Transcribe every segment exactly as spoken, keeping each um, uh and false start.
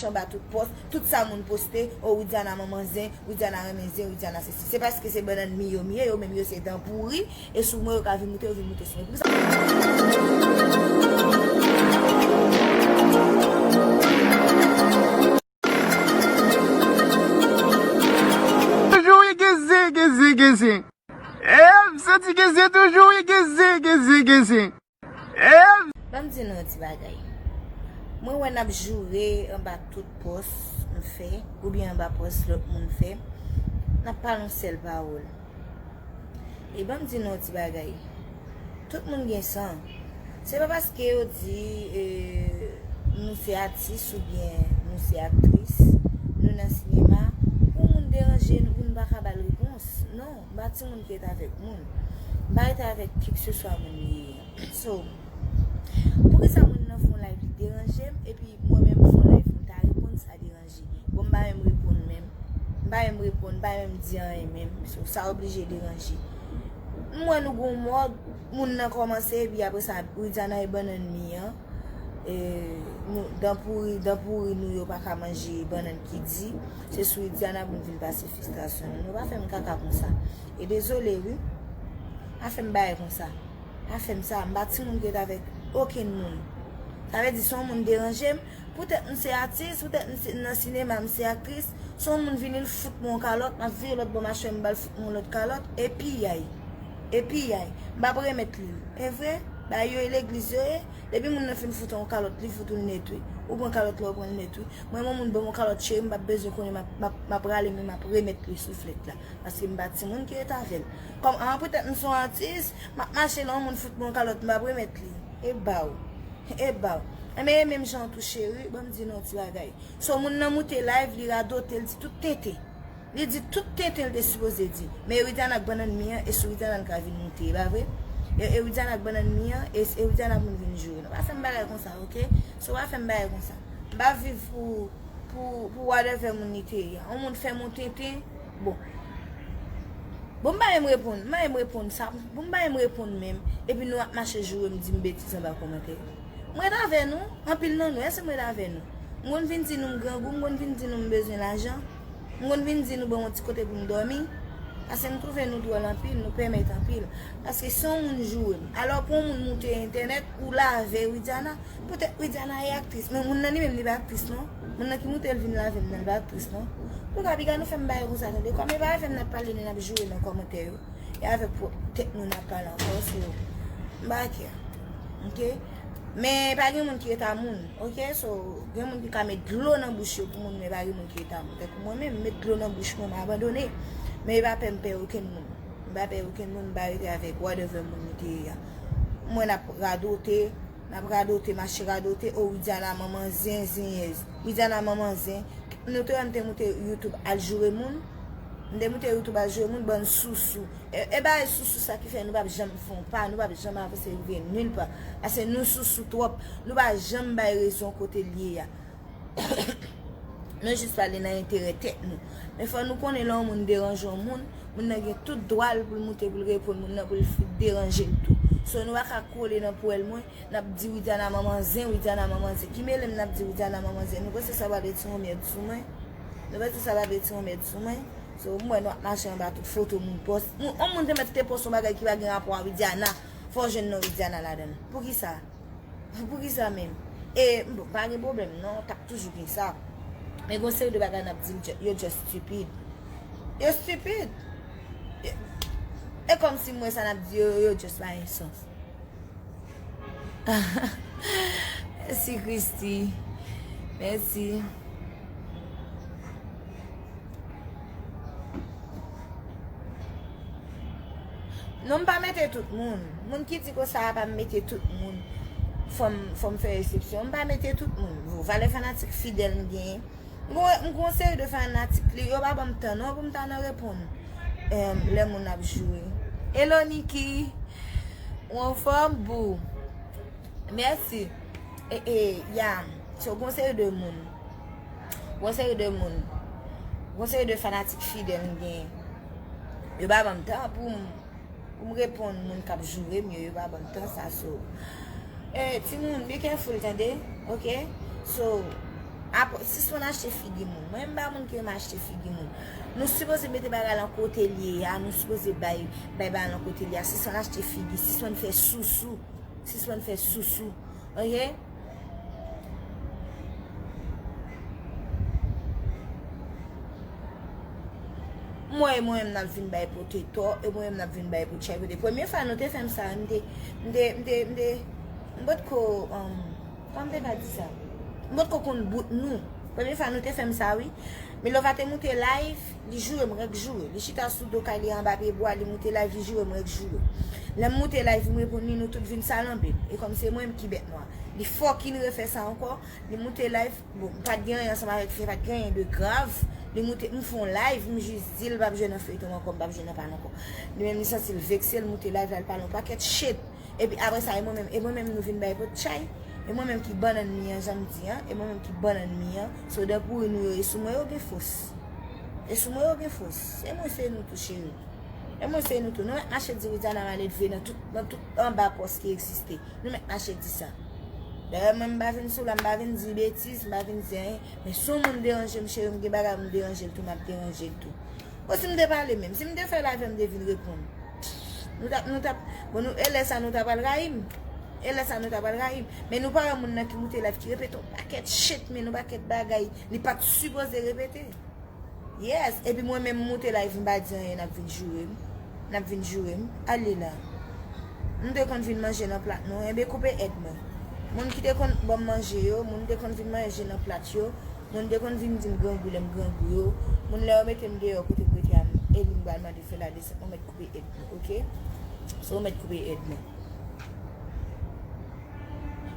anba tout pòs, tout sa moun poste, o Widiana manman zen, Widiana renmen zen, Widiana sesi. Se paske se bannann mi yo m ye, yo menm yo se dan pouri, e sou mwen yo ka vin moute, yo vin moute sou mwen. Poukisa? Toujou wi gen zen, gen zen, gen zen. E, m santi gen zen toujou wi gen zen, gen zen, gen zen. Ban m di nou yon ti bagay. Mwen wè n ap joure anba tout pòs m fè, oubyen anba pòs lòt moun fè. N ap pale yon sèl pawòl. E ban m di nou yon ti bagay. Tout moun gen san. Se pa paske yo di, e, nou se atis oubyen nou se aktris, nou nan sinema, pou moun deranje nou, pou nou pa ka ba l repons. Non, m pa timoun ki rete avèk moun. M pa rete avèk kèkseswa moun li ye. So, poukisa moun nan fè yon live li deranje m, epi mwen menm m fè yon live m ta reponn, sa deranje? Bon, m pa menm reponn menm. M pa menm reponn, m pa menm di anyen menm. So, sa oblije deranje. M wè nou gon mòd, moun nan kòmanse, epi apre sa, Widiana e bannann mi an. E, nou, dan pouri, dan pouri nou yo pa ka manje bannann ki di. Se sou Widiana pou n vin pase fristrasyon nou. Nou pa fè m kaka konsa. E dezole, wi. Pa fè m bagay konsa. Pa fè m sa. M pa timoun ki rete avèk okenn moun. Sa vle di, si yon moun deranje m, poutèt m se atis, poutèt m se, nan sinema, m se aktris, si yon moun vini, l fout mwen yon kalòt, m ap vire lòt bò machwè, m ba l fout mwen yon lòt kalòt, e piyay. E piyay. M p ap remèt li l. E vre? Bagay yo e legliz yo ye. Depi moun nan fin fout yon kalòt, li fout ou l nèt wi. Ou pran kalòt la, ou pran l nèt wi. Mwen, yon moun ban m yon kalòt cheri, m p ap bezwen konnen m ap, m ap, m ap rale men m ap remèt li souflèt la. Paske m pa timoun ki rete avè l. Kòm, an, poutèt m se yon atis, m ap mache la, yon moun fout mwen yon kalòt, m p ap remèt li. E ba w. E ba w. Enben, e menm jan tou, cheri, ban m di nou yon ti bagay. So, moun nan moute live, li radote, l di tout tenten. Li di tout tenten l te sipoze di. Men Widiana ak bannann mi an, e sou Widiana n ka vin moute, e pa vre? E, e Widiana ak bannann mi an, e, e Widiana pou n vin joure. Nou pa fè m bagay konsa, oke? So, pa fè m bagay konsa. M pa viv pou, pou, pou whatever moun li te ye a. Yon moun fè m yon tenten, bon. Bon, m pa menm reponn, m pa menm reponn sa, bon, m pa menm reponn menm. Epi nou ap mache joure m, di m betiz anba kòmantè. M ret avè nou, anpil nan nou, èske m ret avè nou? M konn vin di nou m grangou, m konn vin di nou m bezwen lajan, m konn vin di nou ban m yon ti kote pou m dòmi. Paske m twouve nou dwòl anpil, nou pèmèt anpil. Paske si yon moun joure m, alò pou yon moun moute entènèt, ou lave Widiana, poutèt Widiana e aktris, men moun nan li menm li pa aktris non. Moun nan ki moute l vin lave m nan, li pa aktris non. Antouka, piga nou fè m bagay konsa tande, kòm e pa avè m n ap pale ni n ap joure nan kòmantè yo. E avèk pwòp tèt nou n ap pale ankò, so, m pa kè. Oke? Men pa gen moun ki rete a moun, oke? So, gen moun ki ka met dlo nan bouch yo pou moun, men pa gen moun ki rete a moun. Tankou mwen menm, m met dlo nan bouch mwen, m abandone. Men e pa pè m pè okenn moun. M pa pè okenn moun, m pa rete avèk whatever moun li te ye a. M wè n ap radote, n ap radote, mache radote, o Widiana manman zen, zenyèz. Widiana manman zen. Nou te wè m te moute YouTube al joure moun. M te moute YouTube al joure moun, bann sousou. E, e bagay sousou sa ki fè nou p ap janm fè yon pa, nou p ap janm avanse rive nil pa. Paske nou sousou twòp, nou pa janm bay rezon kote l ye a. Nou jis pale nan enterè tèt nou. Men fò nou konnen lè yon moun deranje yon moun, moun nan gen tout dwa l pou l moute, pou l reponn moun nan, pou l fout deranje l tou. So, nou pa ka kole nan pwèl mwen, n ap di Widiana manman zen, Widiana manman zen. Ki mele m n ap di Widiana manman zen? Nou panse sa pral retire yon mèd sou mwen? Nou panse sa pral retire yon mèd sou mwen? So, m wè nou ap mache anba tout foto moun pòs. Moun, yon moun te mèt te pòs yon bagay ki pa gen rapò a Widiana, fò w jwenn non Widiana ladan l. Poukisa? Poukisa menm? E, bon, pa gen pwoblèm, non, t ap toujou gen sa. Men gon seri de bagay n ap di l, yo just stupid. Yo stupid! E, e kòmsi m wè sa n ap di yo, yo just pa gen sans. Mèsi, Christy. Mèsi. Non, m pa mete tout moun. Moun ki di konsa a pa m mete tout moun. Fò m, fò m fè eksepsyon. M pa mete tout moun. Bon, valè fanatik fidèl m genyen. M gon, m gon seri de fanatik li, yo pa ban m tan non pou m ta nan reponn. Em, lè moun ap joure. Hello, Niki. Ou anfòm, boo? Mèsi. E, e, ya. So, gon seri de moun. Gon seri de moun. Gon seri de fanatik fidèl m genyen. Yo pa ban m tan pou m, pou m reponn moun k ap joure m yo. Yo pa ban m tan sa, so. E, timoun, be careful, tande? Oke? So, Apre, sispann achte figi moun. Mwen, m pa moun ki renmen achte figi moun. Nou sipoze mete bagay lan kote l ye a, nou sipoze bay, bay bagay lan kote l ye a. Sispann achte figi, sispann fè sousou. Sispann fè sousou. Oke? Mwen, mwen menm n ap vin bay pote tò, e mwen menm n ap vin bay pote chay. Kote premye fwa nou te fè m sa, m te, m te, m te, m te, m potko, um, kòman m te ka di sa? M potko konn bout nou. Premye fwa nou te fè m sa, wi. Milova te moute live, li joure m, rèk joure. Li chita sou do kay li anba pye bwa, li moute live, li joure m, rèk joure. Lè m moute live, m reponn li, nou tout vin salanbe m. E kòm se mwen menm ki bèt nwa. Li fucking refè sa ankò, li moute live, bon, m pa t gen anyen ansanm avèk fi a, pa t gen anyen de grav. Li moute, m fè yon live, m jis di l l p ap jwe nan feyton ankò, m p ap jwe nan pa l ankò. Li menm li santi l vekse, l moute live la, l pale yon pakèt shit. Epi apre sa, e mwen menm, e mwen menm nou vin bay pot chay. E mwen menm ki bann ènmi an, jan m di an, e mwen menm ki bann ènmi an. So, dan pouri nou yo, e sou mwen yo gen fòs. E sou mwen yo gen fòs. E mwen se nou tou, cheri. E mwen se nou tou. Nou mèt mache di Widiana maledve nan tout, nan tout anba pòs ki egziste. Nou mèt mache di sa. Dayè, mwen, m pa vin sou la, m pa vin di betiz, m pa vin di anyen. Men si yon moun deranje m, cheri, m gen bagay pou m deranje l tou, m ap deranje l tou. Bon, si m te pale menm, si m te fè live, m te vin reponn. Nou t ap, nou t ap, bon, nou, e lè sa, nou ta pral rayi m. E lè sa, nou ta pral rayi m. Men nou pa wè moun nan ki moute live, ki repete yon pakèt shit, men yon pakèt bagay, li pa t sipoze repete. Yes, epi mwen menm, m moute live, m pa di anyen, n ap vin joure m. N ap vin joure m. Ale la. M te konn vin manje nan plat nou, enben koupe èd mwen. Moun ki te konn ban m manje yo, moun te konn vin manje nan plat yo, moun te konn vin di m grangou lè m grangou yo, moun lè yo mete m deyò kote m rete a, m, e li m pral mande fè ladesant, ou mèt koupe èd mwen, oke? So, ou mèt koupe èd mwen.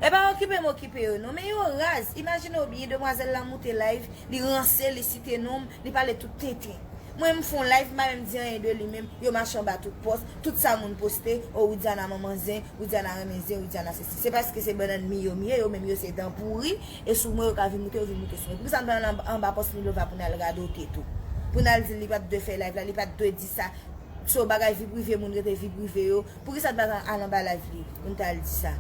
E pa okipe m okipe yo, non, men yo raz. Imajine w byen, demwazèl la moute live, li ranse, li site non m, li pale tout tenten. Mwen, m fè yon live, m pa menm di anyen de li menm, yo mache anba tout pòs, tout sa moun poste, o Widiana manman zen, Widiana renmen zen, Widiana sesi. Se paske se bann ènmi yo m ye, yo menm yo se dan pouri, e sou mwen yo ka vin moute, yo vin moute sou mwen. Poukisa m pral anba, anba pòs Milova pou n al radote tou? Pou n al di l li pa t dwe fè live la, li pa t dwe di sa. So, bagay vi prive moun rete vi prive yo. Poukisa n pa t al anba live li pou n t al di sa?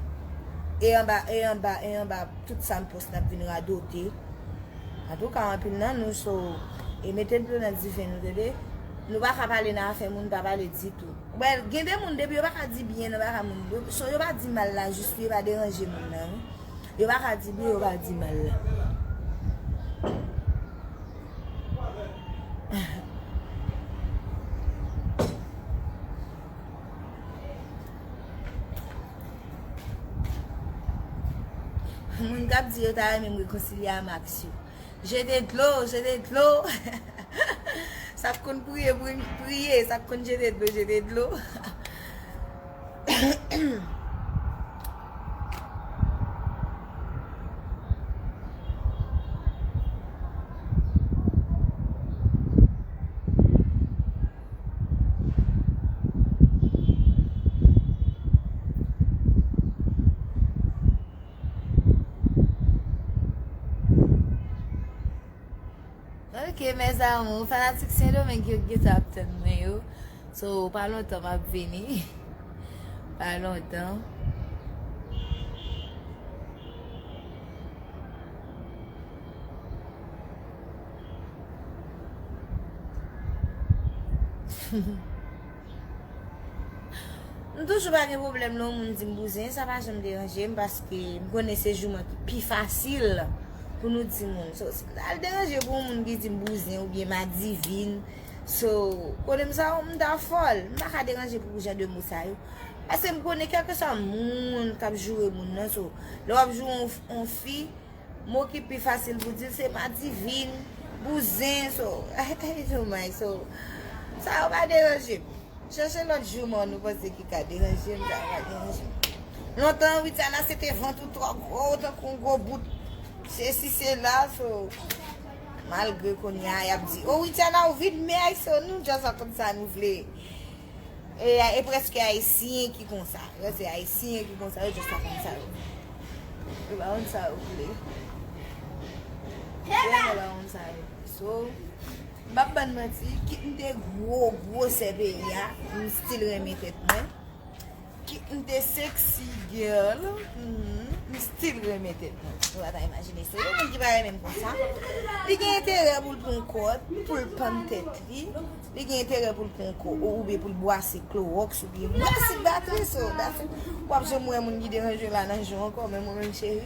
E anba, e anba, e anba tout sa m post n ap vin radote. Antouka, anpil nan nou, so, e mete dlo nan diven nou, tande? Nou pa ka pale nan afè moun, pa pale ditou. Wè, gen de moun, depi yo pa ka di byen nan bagay moun, yo, so, yo pa di mal la, jis pou yo pa deranje moun nan, wi. Yo pa ka di byen, yo pa di mal la. Moun k ap di yo ta renmen m rekonsilye a Max yo. Jete dlo, jete dlo. Sa k konn priye, pri-, priye. Sa k konn jete dlo, jete dlo. Ok, mes amours, fanatik Sendomeng yo gentan ap tann mwen yo. So, pa lontan m ap vini. Pa lontan. M toujou pa gen pwoblèm lè yon moun di m bouzen, sa pa janm deranje m, paske m konnen se jouman ki pi fasil pou nou di moun. So, si m t al deranje pou yon moun ki di m bouzen oubyen madivin, so, konnen m sa, m ta fòl. M pa ka deranje pou jan de mo sa yo. Paske m konnen kèlkeswa moun k ap joure moun nan, so, lè w ap joure yon, yon fi, mo ki pi fasil pou di l se madivin, bouzen, so, ay, ay, domaj, so, sa yo pa deranje m. Chèche lòt jouman nou panse ki ka deranje m, sa yo pa deranje m. Lontan, Widiana, se te vant ou twò gwo, tankou yon gwo bout, sesi, sela, so, malgre kounye a, y ap di, o, Widiana, ou vin mèg, so, nou just rakonte sa nou vle. E, e prèske ayisyen ki konsa. Yo se ayisyen ki konsa, yo just pa konn sa yo. Yo pa konn sa yo vle. Yo pa konn sa yo. So, m p ap bann manti, kit m te gwo, gwosè peyi a, m still renmen tèt mwen. M te sexy girl. Mhm. M still renmen tèt mwen. Ou pa ta imajine. Se yon moun ki pa renmen m konsa. Li gen enterè pou l pran kòd, pou l pann tèt li. Li gen enterè pou l pran kò, ou, oubyen pou l bwase klowòks, oubyen bwase batri so. W ap janm wè moun ki deranje w la nan je w ankò, men mwen menm cheri,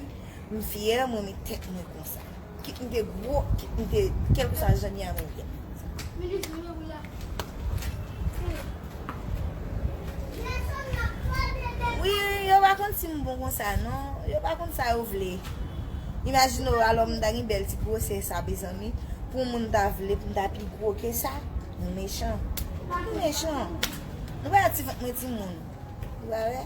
m fyè, mwen renmen tèt mwen konsa. Kit m te gwo, kit m te, kèlkeswa jan m ye a mwen byen. Wi, yo pa konn si m bon konsa non. Yo pa konn sa yo vle. Imajine w, alò m ta gen bèl ti gwosè sa, mezanmi. Pou yon moun ta vle pou m ta pi gwo ke sa. Nou mechan. Nou mechan. Nou pa ti vant mwen timoun. Ou pa wè?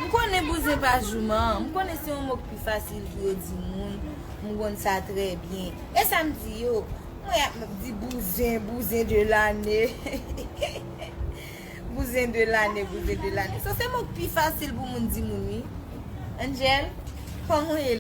M konnen bouzen pa jouman. M konnen se yon mo k pi fasil pou yo di moun. M konn sa trè byen. E sa m di yo? Mwen ap di bouzen, bouzen de lane. Bouzen de lane, bouzen de lane. Sa se mo k pi fasil pou moun di moun, wi. Angel, kòman w ye